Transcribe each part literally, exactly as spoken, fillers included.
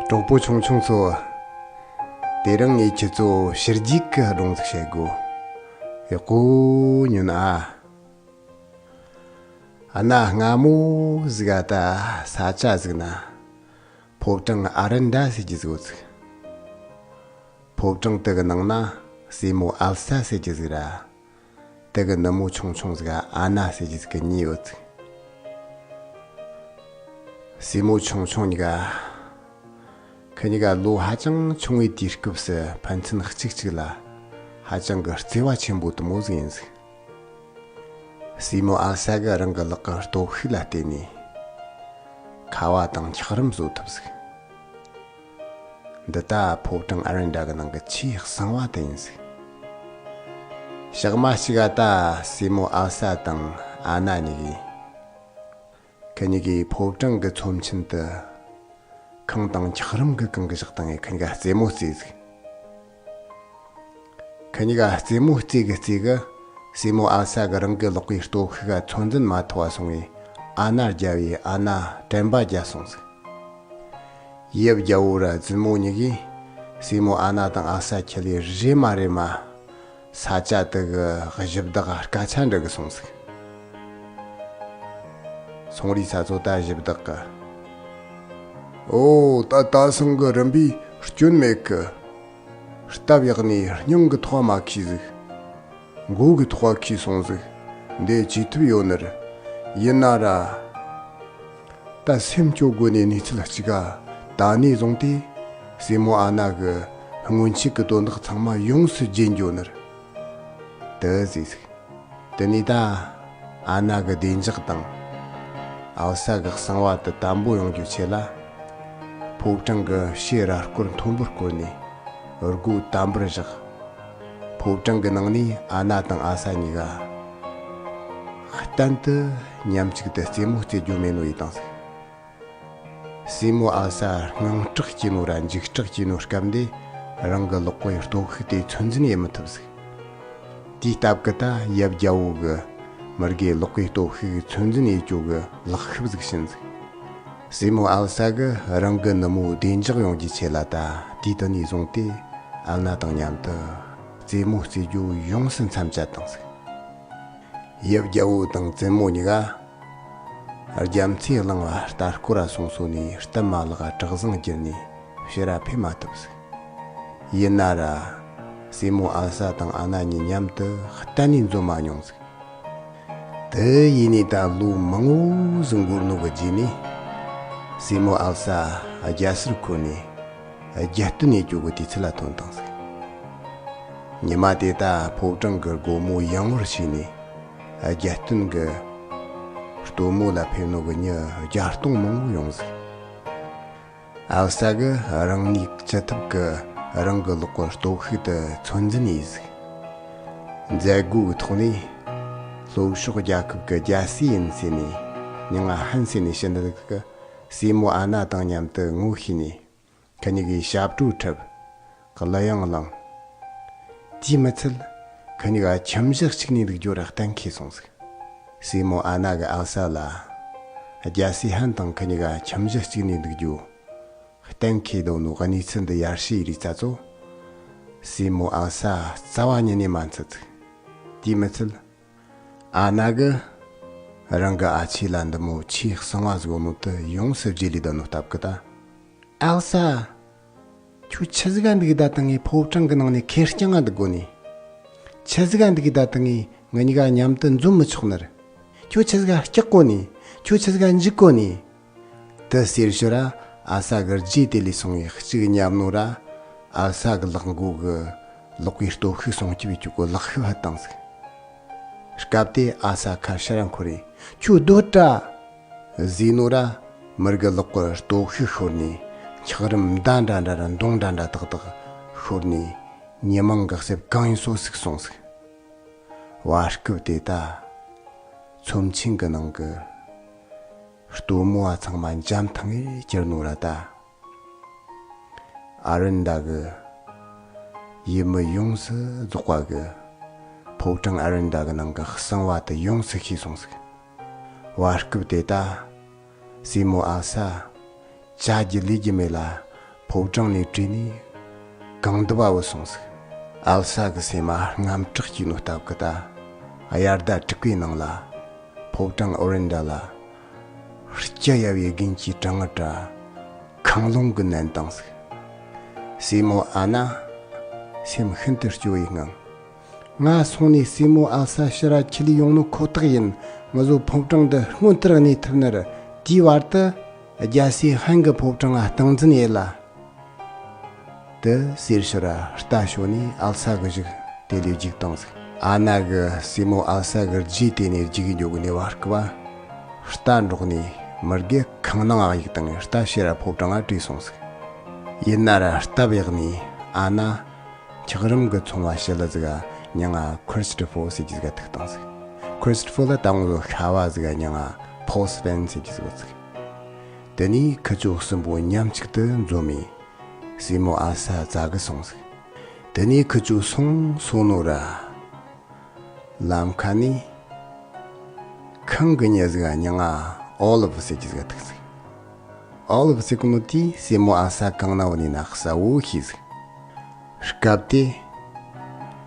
གྲོགས་པོ་ཆུང་ཆུང་ཚོ། དེ་རིང་ངས་ཁྱེད་ཚོ་ཕྱི་རྒྱལ་གི་སྒྲུང་ཟིག་བཤད་དགོས། ཡག་པོ་ཉོན་ཨ། ཨ་ན་སྔ་མོ་ཟིག་ག་ད་ས་ཆ་ཟིག་ན་ཕོ་བྲང་ཨ་རན་ཌ་ཟེར་གྱི་ཟིག་ཡོད་ཟིག། ཕོ་བྲང་དེ་གི་ནང་ན་སྲས་མོ་ཨལ་ས་ཟེར་གྱི་ཟིག་ར། དེ་གི་ནུ་མོ་ཆུང་ཆུང་ཟིག་ཨ་ན་ཟེར་གྱི་ཟིག་གི་གཉིས་ཡོད་ཟིག། སྲས་མོ་ཆུང་ཆུང་གཉིས་ཀ་ཁི་གཉིས་ཀ་ལོ་ཧ་ཅང་ཆུང་བའི་དུས་སྐབས་སུ་ཕན་ཚུན་གཅིག་གཅིག་ལ་ཧ་ཅང་གི་བརྩེ་བ་ཆེན་པོ་དུ་མོ་ཟིག་ཡིན་ཟིག། སྲས་མོ་ཨལ་ས་གིས་རང་གི་ལག་གི་སྟོབས་ཤུགས་ལ་བརྟེན་ནས་ཁ་བ་དང་འཁྱགས་རོམ་བཟོ་ཐུབ་ཟིག། འདི་ལྟ་ཕོ་བྲང་ཨ་རན་ཌ་གི་ནང་གི་ཆེས་གསང་བ་དེ་ཡིན་ཟིག། ཞག་མ་གཅིག་ག་ད་སྲས་མོ་ཨལ་ས་དང་ཨ་ན་གཉིས་ཀས་ཁི་གཉིས་ཀའི་ཕོ་བྲང་གི་ཚོམས་ཆེན་དུ་ཁང་དང་འཁྱགས་རོམ་གི་གང་གི་བཞག་བཏང་ངས་ཁི་གཉིས་ཀ་རྩེད་མོ་རྩེས་ཟིག། ཁི་གཉིས་ཀ་རྩེད་མོ་རྩེ་གི་རྩེ་གི་སྲས་མོ་ཨལ་ས་གིས་རང་གི་ལག་པའི་སྟོབས་ཤུགས་ཀ་ཚོད་འཛིན་མ་ཐུབ་པ་སོང་བས་ཨ་ན་རྒྱལ་བོས་ཨ་ན་དྲན་པ་བརྒྱལ་སོང་ཟིག། ཡབ་རྒྱལ་བོ་ར་བཙུན་མོ་གཉིས་ཀས་སྲས་མོ་ཨ་ན་དང་ཨལ་ས་ཁྲིད་ལས་རེམ་མ་རེམ་མ་ས་ཆ་དེ་གི་གཞི་བདག་སྐད་ཆ་འདྲི་གི་སོང་ཟིག། སོང་རིས་ས་ཚོ་ད་གཞི་བདག་གིས། ཨོ། ད་ད་སང་གི་རིམ་པས་སྐྱོན་མེད་གི། སྟབས་ཡག་ནས་སྙིང་གི་ཐོག་མ་ཁུས་ཟིག། མགོ་གི་ཐོག་ཁུས་སོང་ཟིག། འདི་བྱེད་ཐུབ་ཡོད་ནི་རེད། ཡིན་ན་ར། ད་སེམས་སྐྱོ་དགོས་ནས་གནས་ཚུལ་གཅིག་ག། ད་ནས་བཟུང་སྟེ་སྲས་མོ་ཨ་ན་གི་སྔོན་ཆད་ཀྱི་དོན་དག་ཚང་མ་ཡོངས་སུ་བརྗེད་འགྱོ་ནི་རེད། དེ་ཟེར་ཟིག། དེ་ནས་ད་ཨ་ན་གི་བདེ་འཇགས་དང་ཨལ་ས་གི་གསང་བ་དེ་དམ་པོ་ཡོང་རྒྱུའི་ཆེད་ལ། ཕོ་བྲང་གི་ཕྱི་ར་སྐོར་མཐོན་པོར་བསྐོར་ནས་སྒོ་དམ་པོར་བཞག། ཕོ་བྲང་གི་ནང་ནས་ཨ་ན་དང་ཨལ་ས་གཉིས་ཀ་གཏན་དུ་མཉམ་གཅིག་ཏུ་རྩེད་མོ་རྩེ་རྒྱུ་མེད་ནོ་ཡེ་བཏང་ཟིག། སྲས་མོ་ཨལ་ས་དངངས་སྐྲག་སྐྱེས་ནོ་ར་འཇིགས་སྐྲག་སྐྱེས་ནོ་སྐབས་འདི་རང་གི་ལག་པའི་སྟོབས་ཤུགས་དེ་ཚོད་འཛིན་ཡེ་མི་ཐུབ་ཟིག། དེའི་སྟབས་ཀྱིས་ད་ཡབ་རྒྱལ་བོ་གིས་མོར་གི་ལག་པའི་སྟོབས་ཤུགས་ཚོད་འཛིན་ཡེ་རྒྱུ་གི་ལག་ཤུབས་ཟིག་བྱིན་ཟིག། སྲས་མོ་ཨལ་ས་གིས་རང་གི་ནུ་མོ་བདེ་འཇགས་ཡོང་རྒྱུའི་ཆེད་ལ་ད་དུས་དེ་ནས་བཟུང་སྟེ་ཨ་ན་དང་མཉམ་དུ་རྩེད་མོ་རྩེ་རྒྱུ་ཡོངས་སུ་མཚམས་བཅད་བཏང་ཟིག། ཡབ་རྒྱལ་བོ་དང་བཙུན་མོ་གཉིས་ཀ་རྒྱ་མཚོའི་གླིང་ལ་ལྟ་སྐོར་ར་སོང་སོ་ནས་སྟབས་མ་ལེགས་གྲུ་གཟིངས་བརྒྱུད་ནས་ཕྱིར་ར་ཕེབས་མ་ཐུབ་ཟིག། ཡིན་ན་ར་སྲས་མོ་ཨལ་ས་དང་ཨ་ན་གཉིས་མཉམ་དུ་གཏན་ནས་འཛོམས་མ་མྱོང་ཟིག། དེ་ཡིན་ནས་ད་ལོ་མང་བོ་ཟིག་འགོར་ནོ་གི་རྗེས་ནས་སྲས་མོ་ཨལ་ས་རྒྱལ་སར་འཁོར་ནས་རྒྱལ་བསྟན་ཡེ་རྒྱུ་གི་དུས་ཚོད་ལ་ཐོན་བཏང་ཟིག། ཉི་མ་དེ་ད་ཕོ་བྲང་གི་སྒོ་མོ་ཡངས་པོར་ཕྱེས་ནས་རྒྱལ་བསྟན་གི་སྟོན་མོ་ལ་ཕེབས་ནོ་གི་མྱི་བརྒྱ་སྟོང་མང་བོ་ཡོང་ཟིག། ཨལ་ས་གིས་རང་ནུས་ཅི་ཐུབ་ཀྱིས་རང་གི་ལག་པའི་སྟོབས་ཤུགས་དེ་ཚོད་འཛིན་ཡེ་ཟིག། མཛད་སྒོའི་ཐོག་ནས་ལྷོ་ཕྱོགས་རྒྱལ་ཁབ་ཀྱི་རྒྱལ་སྲས་ཡིན་ཟེར་ནས་མྱིང་ང་ཧན་ཟེར་ནས་ཕྱི་འདི་གི་སྲས་མོ་ཨ་ན་དང་མཉམ་དུ་ངོ་ཤེས་ནས། ཁི་གཉིས་ཀས་ཞབས་བྲོ་འཁྲབ། གླུ་དབྱངས་བླངས། དེས་མི་ཚད། ཁི་གཉིས་ཀ་ཁྱིམ་གཞི་གཅིག་ནས་འདུག་རྒྱུ་ར་གཏན་འཁེལ་སོང་ཟིག། སྲས་མོ་ཨ་ན་གིས་ཨལ་ས་ལ། རྒྱལ་སྲས་ཧན་དང་ཁི་གཉིས་ཀ་ཁྱིམ་གཞི་གཅིག་ནས་འདུག་རྒྱུ་གཏན་འཁེལ་འདུག་ནོ་གནས་ཚུལ་འདི་ཡར་ཞུས་རིས་ཚ་ཚོ། སྲས་མོ་ཨལ་ས་རྩ་བ་ཉིད་ནས་མ་འཚུབ་ཟིག། དེས་མི་ཚད། ཨ་ན་གིས་རང་གི་ཨ་ཆེ་ལ་འདི་མོ་ཆེས་གསང་བ་ཟིག་ཡོད་ནོ་དེ་ཡོངས་སུ་བརྗེད་ལས་བསྡད་ནོ་སྟབས་ཀྱིས་ད། ཨལ་ས། ཁྱོད་ཆི་ཟིག་ག་འདུག་ད་དང་ངའི་ཕོ་བྲང་གི་ནང་ནས་ཁེར་རྐྱང་ང་འདུག་དགོ་ནི། ཆི་ཟིག་ག་འདུག་ད་དང་ངའི་ང་གཉིས་ཀ་མཉམ་དུ་འཛོམས་མི་ཆོག་ནི་རེད། ཁྱོད་ཆི་ཟིག་ག་སྐྲག་གོ་ནི། ཁྱོད་ཆི་ཟིག་ག་འཇིགས་གོ་ནི། དེ་ཟེར་ཞོར་ར་ཨལ་ས་གི་རྗེས་དེད་ལས་སོང་བའི་གཅིག་བསྙབས་ནོ་ར་ཨལ་ས་གི་ལག་མགོ་གི་ལག་པའི་སྟོབས་ཤུགས་སྲུང་སྐྱོབ་བྱེད་རྒྱུ་གི་ལག་ཤུབས་ཕུད་བཏང་ཟིག། སྐབས་དེ་ཨལ་ས་ཁ་ཕྱིར་ར་འཁོར་རེ། ཁྱོད་སྡོད་དྲ། ཟེར་ནོ་ར་མོར་གི་ལག་པའི་སྟོབས་ཤུགས་ཤོར་ནས་འཁྱགས་རོམ་མདའ་འདྲ་འདྲ་ར་མདུང་འདྲ་འདྲ་ཏག་ཏག་ཤོར་ནས་ཉི་མ་འགག་སེབ་གང་ཡིན་སོ་ཟིག་སོང་ཟིག། བར་སྐབས་དེ་ད་ཚོམས་ཆེན་གི་ནང་གི་སྟོན་མོ་བ་ཚང་མ་འཇམ་ཐང་ངེ་གྱུར་ནོ་ར་ད། ཨ་རན་ཌ་གི་ཡུལ་མི་ཡོངས་སུ་རྫོགས་པ་གི་ཕོ་བྲང་ཨ་རན་ཌ་གི་ནང་གི་གསང་བ་དེ་ཡོངས་སུ་ཤེས་སོང་ཟིག། བར་སྐབས་དེ་ད་སྲས་མོ་ཨལ་ས་བྱ་རྒྱུ་ལས་རྒྱུ་མེད་ལ་ ཕོ་བྲང་ནས་བྲོས་ནས་གང་འདུལ་བ་བུད་སོང་ཟིག། ཨལ་ས་གི་སེམས་མ་དངངས་སྐྲག་སྐྱེས་ནོ་སྟབས་ཀྱིས་ད། དབྱར་ཟླ་དྲུག་པའི་ནང་ལ་ཕོ་བྲང་ཨོ་རེན་ཌ་ལ་སྐྱི་གཡའ་བའི་དགུན་གྱི་གྲང་ངར་ར་ཁང་རླུང་གིས་མནན་བཏང་ཟིག། སྲས་མོ་ཨ་ན་སེམས་ཤིན་ཏུ་སྐྱོ་བའི་ངང་། ང་སོང་ནས་སྲས་མོ་ཨལ་ས་ཕྱིར་ར་ཁྲིད་ལས་ཡོང་ནོ་ཁོ་ཐག་ཡིན། ང་ཚོ་ཕོ་བྲང་འདི་སྔོན་ལྟར་གནས་ཐུབ་ནི་རེད། དེའི་བར་དུ་རྒྱལ་སྲས་ཧན་གྱི་ཕོ་བྲང་ང་སྟངས་འཛིན་ཡེད་ལ། དེ་ཟེར་ཕྱིར་ར་རྟ་ཞོན་ནས་ཨལ་ས་གི་གཞུག་དེད་ལས་རྒྱུགས་བཏང་ཟིག། ཨ་ན་གི་སྲས་མོ་ཨལ་ས་གི་རྗེས་དེད་ནས་རྒྱུགས་འགྱོ་གི་ནས་བར་སྐབས་རྟ་འདྲོགས་ནས་མི་རྒས་ཁང་ནང་ང་གཡུགས་བཏང་ངས་རྟ་ཕྱིར་ར་ཕོ་བྲང་ང་བྲོས་སོང་ཟིག། ཡིན་ན་ར་སྟབས་ཡག་ནས་ཨ་ན་འཁྱགས་རོམ་གི་ཚོང་བ་ཞི་ལི་ཟིག་ག་མྱིང་ང་ཁྲི་སི་ཊོ་ཕར་ཟེར་རྒྱུ་ཟིག་ག་ཐུག་བཏང་ཟིག། ཁྲི་སི་ཊོ་ཕར་ལ་ད་ངོ་ཤ་བ་ཟིག་ག་མྱིང་ང་ཕོལ་སི་ཕེན་ཟེར་རྒྱུ་ཟིག་ཡོད་ཟིག། དེ་ནས་ཁི་ཆོ་གསུམ་པོ་མཉམ་གཅིག་ཏུ་འཛོམས་ནས་སྲས་མོ་ཨལ་ས་བཙལ་གི་སོང་ཟིག། དེ་ནས་ཁི་ཆོ་སོང་སོང་ནོ་ར། ལམ་ཁ་ནས་ཁང་གི་མྱི་ཟིག་ག་མྱིང་ང་ཨོ་ལི་ཝི་ཟེར་རྒྱུ་ཟིག་ག་ཐུག་ཟིག། ཨོ་ལི་ཝི་ཟེར་གོ་ནོ་དེས་སྲས་མོ་ཨལ་ས་གང་ན་བུད་ནི་ན་གསལ་བོ་ཤེས་ཟིག། སྐབས་དེ་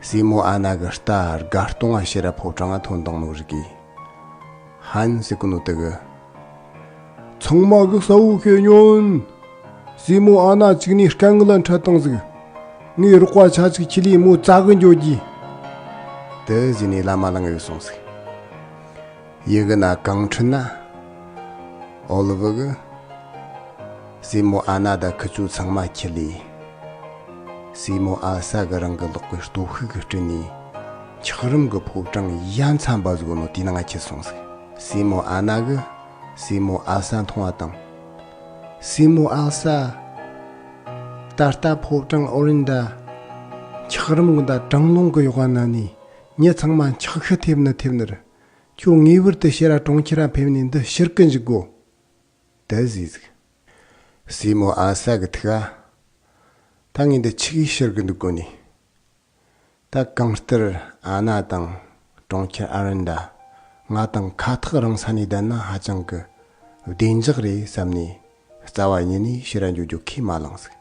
སྲས་མོ་ཨ་ན་གི་རྟ་དགའ་སྟོང་ང་ཕྱིར་ར་ཕོ་བྲང་ང་ཐོན་བཏང་ནོ་རིག་གི། ཧན་ཟེར་གོ་ནོ་དེ་གིས། ཚང་མ་གི་གསལ་བོ་ཤེས་ཉོན། སྲས་མོ་ཨ་ན་གཅིག་ནས་དཀའ་ངལ་ལ་འཕྲད་བཏང་ཟིག། ངའི་རོགས་པ་ཆ་གཅིག་ཁྲིད་ལས་མོ་བཙལ་གི་འགྱོ་རྒྱུས། དེ་ཟེར་ནས་ལམ་མ་ལངས་ཡོད་སོང་ཟིག། ཡི་གེ་ན་གང་འཕྲིན་ན། ཨོ་ལི་ཝི་གིས་སྲས་མོ་ཨ་ན་དང་ཁི་ཆོ་ཚང་མ་ཁྲིད་ལས། སྲས་མོ་ཨལ་ས་གིས་རང་གི་ལག་པའི་སྟོབས་ཤུགས་ཀྱིས་སྤྲུལ་ནས་འཁྱགས་རོམ་གི་ཕོ་བྲང་ཡ་མཚན་པ་ཟིག་ཡོད་ནོ་དེའི་ནང་ང་ཁྲིད་སོང་ཟིག། སྲས་མོ་ཨ་ན་གིས་སྲས་མོ་ཨལ་ས་མཐོང་བ་དང་། སྲས་མོ་ཨལ་ས། ད་ལྟ་ཕོ་བྲང་ཨོ་རེན་ཌ་འཁྱགས་རོམ་གི་ད་གྲང་རླུང་གིས་གཡོགས་པ་ན་ནི་མྱི་ཚང་མ་འཁྱགས་ཤི་ཐེབས་ནི་ཐེབས་ནི་རེད། ཁྱོད་ངེས་པར་དུ་ཕྱིར་ར་གྲོང་ཁྱེར་ར་ཕེབས་ནས་འདི་ཕྱིར་གི་འཇུག་དགོ། དེ་ཟེར་ཟིག། སྲས་མོ་ཨལ་ས་གི་ཐུགས་ཨ། ད་ངས་འདི་ཆི་གིས་ཕྱིར་གི་འདུག་དགོ་ནི། ད་གང་ལྟར་ཨ་ན་དང་གྲོང་ཁྱེར་ཨོ་རེན་ཌ་ང་དང་ཁ་ཐག་རིང་ས་ནས་བསྡད་ན་ཧ་ཅང་གི་བདེ་འཇགས་རེད་བསམ་ནས་རྩ་བ་ཉིད་ནས་ཕྱིར་ར་འགྱོ་རྒྱུ་ཁས་མ་བླངས་ཟིག།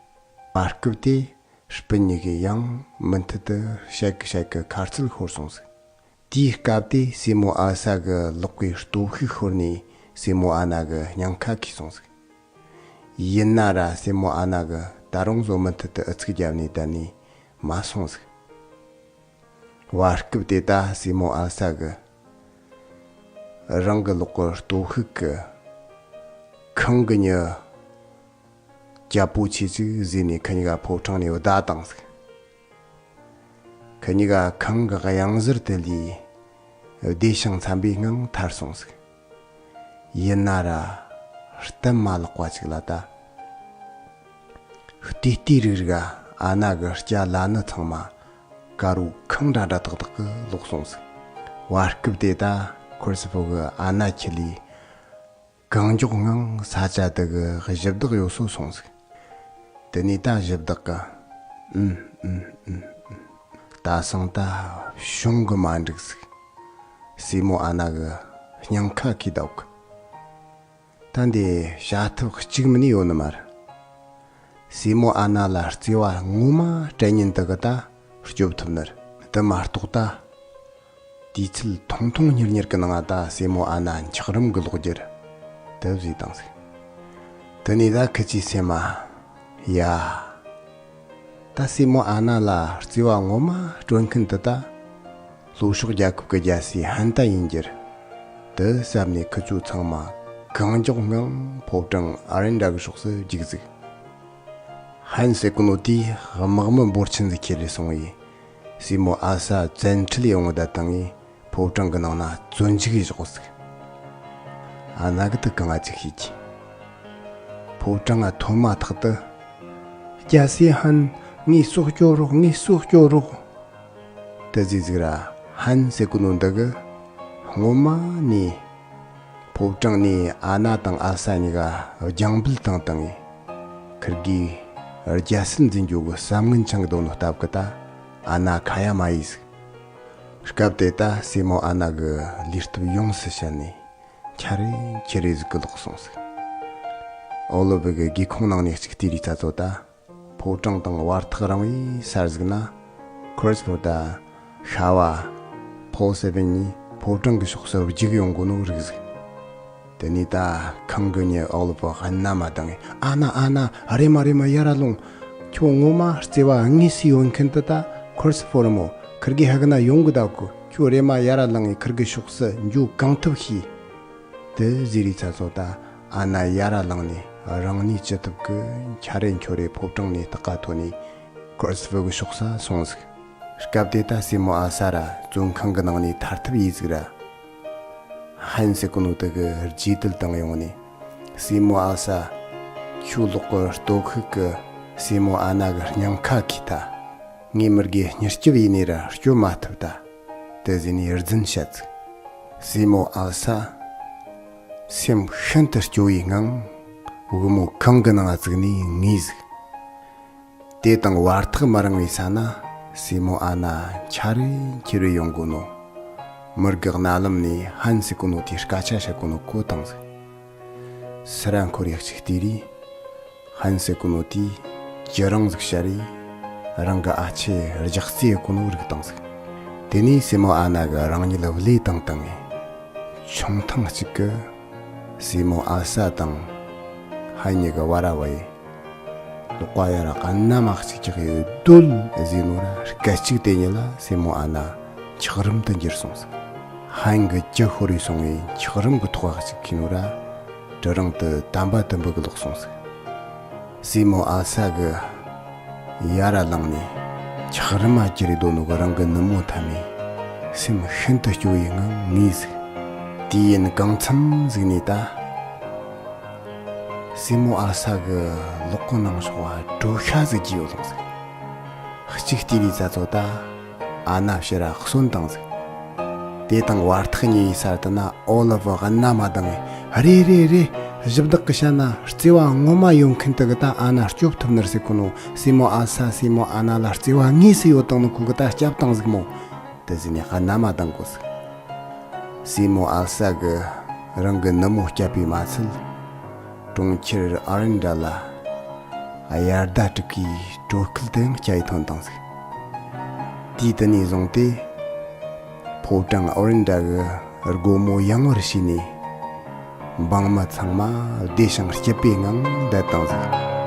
བར་སྐབས་དེ་སྤུན་གཉིས་ཀས་ཡང་མུ་མཐུད་དུ་ཞལ་གི་ཞལ་གི་ཁ་རྩོད་ཤོར་སོང་ཟིག། དེའི་སྐབས་དེ་སྲས་མོ་ཨལ་ས་གི་ལག་པའི་སྟོབས་ཤུགས་ཤོར་ནས་སྲས་མོ་ཨ་ན་གི་སྙིང་ཁ་གས་སོང་ཟིག། ཡིན་ན་ར་སྲས་མོ་ཨ་ན་གིས་ད་རུང་བཟོ་མུ་མཐུད་དུ་ཨུ་ཚུགས་བརྒྱབ་ནས་བསྡད་ནས་མ་སོང་ཟིག། བར་སྐབས་དེ་ད་སྲས་མོ་ཨལ་ས་གིས་རང་གི་ལག་པའི་སྟོབས་ཤུགས་ཀྱིས་ཁང་གི་མྱི་རྒྱལ་པོ་ཆེ་ཅིག་བཟོས་ནས་ཁི་གཉིས་ཀ་ཕོ་བྲང་ནས་བདའ་བཏང་ཟིག། ཁི་གཉིས་ཀ་ཁང་གི་གཡང་གཟར་དེད་ལས་བདེ་ཞིང་འཚམ་པའི་ངང་ཐར་སོང་ཟིག། ཡིན་ན་ར་སྟབས་མ་ལེགས་པ་ཅིག་ལ་ད། ལྟོས་ལྟོས་རིག་རིག་ག་ཨ་ན་གི་སྐྱ་ལ་ནི་ཚང་མ་དཀར་བོ་ཁང་འདྲ་འདྲ་དག་དག་གི་ལོག་སོང་ཟིག། བར་སྐབས་དེ་ད་ཁོར་སི་ཕོ་གིས་ཨ་ན་ཁྲིད་ལས་གང་མགྱོགས་ངང་ས་ཆ་དེ་གི་གཞི་བདག་ཡོད་སོ་སོང་ཟིག། དེ་ནས་ད་གཞི་བདག་གིས། ཨུམ་ཨུམ་ཨུམ་ཨུམ། ད་སང་ད་བྱུང་གི་མ་འགྲིག་ཟིག། སྲས་མོ་ཨ་ན་གི་སྙིང་ཁ་གས་བསྡད་གི། ད་འདི་བྱ་ཐབས་གཅིག་མིན་ནི་ཡོད་ནི་མ་རེད། སྲས་མོ་ཨ་ན་ལ་བརྩེ་བ་ངོ་མ་སྤྲད་ཉིན་དེ་གི་ད་སྐྱོབ་ཐུབ་ནི་རེད། དེ་མ་གཏོགས་ད། དུས་ཚོད་ཐུང་ཐུང་ཉེར་ཉེར་གི་ནང་ང་ད་སྲས་མོ་ཨ་ན་འཁྱགས་རོམ་གི་ལོག་རྒྱུ་རེད། དེ་བཟོས་བཏང་ཟིག། དེ་ནས་ད་ཁི་ཆོའི་སེམས་མ། ཡ། ད་སྲས་མོ་ཨ་ན་ལ་བརྩེ་བ་ངོ་མ་སྤྲོད་མཁན་དེ་ད། ལྷོ་ཕྱོགས་རྒྱལ་ཁབ་ཀྱི་རྒྱལ་སྲས་ཧན་ད་ཡིན་རྒྱུ་རེད། དེ་བསམ་ནས་ཁི་ཆོ་ཚང་མ་གང་མགྱོགས་ངང་ཕོ་བྲང་ཨོ་རེན་ཌ་གི་ཕྱོགས་སུ་རྒྱུགས་ཟིག། ཧན་ཟེར་གོ་ནོ་དེས་དམག་མི་འབོར་ཆེན་ཟིག་ཁྲིད་ལས་སོང་བས། སྲས་མོ་ཨལ་ས་བཙན་ཁྲིད་ཡོང་བ་ད་བཏང་ངས་ཕོ་བྲང་གི་ནང་ན་བཙོན་འཇུག་བྱས་བཞག་ཟིག། ཨ་ན་གིས་དེ་གང་ང་ཅིག་ཤེས་ཀྱི། ཕོ་བྲང་ང་ཐོན་མ་ཐག་ཏུ། རྒྱལ་སྲས་ཧན། ངའི་སྲོག་སྐྱོབ་རོགས། ངའི་སྲོག་སྐྱོབ་རོགས། དེ་ཟེར་ཟིག་ར་ཧན་ཟེར་གོ་ནོ་འདི་གིས་སྔོན་མ་ནས་ཕོ་བྲང་ནས་ཨ་ན་དང་ཨལ་ས་གཉིས་ཀ་རྒྱང་འབུད་བཏང་བཏང་ངས། ཁིར་གིས་རྒྱལ་སྲིད་འཛིན་རྒྱུ་གི་བསམ་ངན་འཆང་གི་འདུག་ནོ་སྟབས་ཀྱིས་ད་ཨ་ན་ཁ་ཡ་མ་ཡས་ཟིག། སྐབས་དེ་ད་སྲས་མོ་ཨ་ན་གིས་ལུས་སྟོབས་ཡོངས་སུ་བཤད་ནས་འཁྱར་རེ་འཁྱེར་རེ་ཟིག་གི་ལོག་སོང་ཟིག། ཨོ་ལོ་བི་གི་སྒེའུ་ཁུང་ནང་ནས་ཅིག་བལྟས་རིས་ཚ་ཚོ་ད། ཕོ་བྲང་དང་བར་ཐག་རིང་བའི་སར་གཟིགས་ན། ཁོར་སི་ཕོར་དང་ཤ་བ་ཕོལ་སེ་བེན་གཉིས་ཕོ་བྲང་གི་ཕྱོགས་སུ་རྒྱུག་ཡོང་གོ་ནོ་རིག་ཟིག་དེ་ནས་ད་ཁང་གི་ཉེ་ཨོ་ལི་ཕོ་གནམ་མ་དང་ངེ། ཨ་ན་ཨ་ན། རེམ་མ་རེམ་མ་ཡར་ར་ལོངས། ཁྱོད་ངོ་མ་བརྩེ་བ་དངོས་སུ་ཡོད་མཁན་དེ་ད་ཁོར་སི་ཕོར་མོ། ཁིར་གི་ཧ་གི་ན་ཡོང་གི་ད་གོ། ཁྱོད་རེམ་མ་ཡར་ར་ལངས་ངེ་ཁིར་གི་ཕྱོགས་སུ་འགྱོ་གང་ཐུབ་ཤེས། དེ་ཟེར་རི་ཚ་ཚོ་ད་ཨ་ན་ཡར་ར་ལངས་ནས་རང་ནུས་ཅི་ཐུབ་གི་ཁྱ་རེ་ཁྱོ་རེ་ཕོ་བྲང་ནས་སྟག་ག་ཐོན་ནས་ཁོར་སི་ཕོར་གི་ཕྱོགས་སུ་སོང་ཟིག་སྐབས་དེ་ད་སྲས་མོ་ཨ་ས་ར་བཙོན་ཁང་གི་ནང་ནས་ཐར་ཐབས་ཡིན་ཟིག་ར། ཧན་ཟེར་གོ་ནོ་དེ་གི་རྗེས་དུལ་བཏང་ཡོང་ནས། སྲས་མོ་ཨ་ས། ཁྱོའི་ལོག་གི་སྟོབས་ཤུགས་གི་སྲས་མོ་ཨ་ན་གི་སྙིང་ཁ་ཁེ་ཐལ། ངའི་མིར་གི་མྱུར་སྐྱོབ་ཡིན་ནི་ར་སྐྱོབ་མ་ཐུབ་ད། དེ་ཟེར་ནས་རྫུན་བཤད་ཟིག་སྲས་མོ་ཨ་ས། སེམས་ཤིན་ཏུ་སྐྱོ་བའི་ངང་། བུ་མོ་ཁང་གི་ནང་ང་བཙུགས་ནས་ངུས་ཟིག་དེ་དང་བར་ཐག་མ་རིང་བའི་ས་ན། སྲས་མོ་ཨ་ན་ཁྱ་རེ་ཁྱེར་རེ་ཡོང་གོ་ནོ། མིར་གི་རྣ་ལམ་ནས་ཧན་ཟེར་གོ་ནོ་དེའི་སྐད་ཆ་བཤད་གོ་ནོ་གོ་བཏང་ཟིག་སི་ར་འཁོར་ཡག་ཅིག་བལྟས་རི། ཧན་ཟེར་གོ་ནོ་དེས་ཅི་རང་ཟིག་བཤད་རི། རང་གི་ཨ་ཆེ་རྒྱགས་རྩིས་ཡེ་གོ་ནོ་རིག་བཏང་ཟིག་དེ་ནས་སྲས་མོ་ཨ་ན་གི་རང་ཉིད་ལ་བློས་བཏང་བཏང་ངེ། ཆུང་ཐང་གཅིག་གི་སྲས་མོ་ཨ་ས་དང་ཧན་གཉིས་གི་བར་བ་ཡི། ལོག་པ་ཡ་ར་ག་ན་མ་གཅིག་ཀྱག་ཡོད་དོལ་ཟེར་ནོ་ར། སྐད་ཅིག་དེ་ཉིད་ལ་སྲས་མོ་ཨ་ན་འཁྱགས་རོམ་དུ་འགྱུར་སོང་ཟིག་ཧན་གི་ཅི་ཤོར་རེ་སོང་བའི་འཁྱགས་རོམ་གི་ཐོག་ག་གཅིག་ཁེ་ནོ་ར། གྲི་རིང་དུ་དམ་པ་དུམ་བུ་གི་ལོག་སོང་ཟིག་སྲས་མོ་ཨ་ས་གི་ཡ་ར་ལངས་ནས་འཁྱགས་རོམ་མ་གྱུར་རེ་སྡོད་ནོ་གི་རང་གི་ནུ་མོ་ཐ་མའི་སེམས་ཤིན་ཏུ་སྐྱོ་བའི་ངང་ངུས་ཟིག་དུས་ཡུན་གང་འཚམ་ཟིག་ནས་ད། སྲས་མོ་ཨ་ས་གི་ལོག་གི་ནང་ཤོག་བ་གྲོ་ཤ་ཟིག་གྱིས་ཡོད་ལོང་ཟིག་གཅིག་བལྟས་རི་ཙ་ཚོ་ད་ཨ་ན་ཕྱི་ར་གསོན་བཏང་ཟིག་དེ་དང་བར་ཐག་ཉེ་བའི་སར་དུ་ན་ཨོ་ལ་བུ་ག་ན་མ་དང་ངེ། རེད་རེད་རེད། ཞིབ་བདག་གི་བཤད་ན་བརྩེ་བ་ངོ་མ་ཡོད་མཁན་དེ་གི་ད་ཨ་ན་སྐྱོབ་ཐུབ་ནི་རེད་ཟེར་གོ་ནོ། སྲས་མོ་ཨ་ས་སྲས་མོ་ཨ་ན་ལ་བརྩེ་བ་དངོས་སུ་ཡོད་དང་ནི་ཁོ་གི་ད་སྐྱབས་བཏང་ཟིག་མོ། དེ་ཟིན་ནས་ཧ་ན་མ་དང་གོ་ཟིག་སྲས་མོ་ཨ་ས་གི་རང་གི་ནུ་མོ་སྐྱབས་པས་མ་ཚད། གྲོང་ཁྱེར་ཨ་རིན་དྲ་ལ་དབྱར་ཟླ་དྲུག་གི་དྲོ་སྐུལ་དུ་ཡང་སྐྱ་ཡི་ཐོན་བཏང་ཟིག་དུས་དེ་ནས་བཟུང་སྟེ། ཕོ་བྲང་ཨ་རིན་དྲ་གི་སྒོ་མོ་ཡངས་པར་ཕྱེས་ནས། འབངས་མི་ཚང་མ་བདེ་ཞིང་སྐྱིད་པའི་ངང་བསྡད་བཏང་ཟིག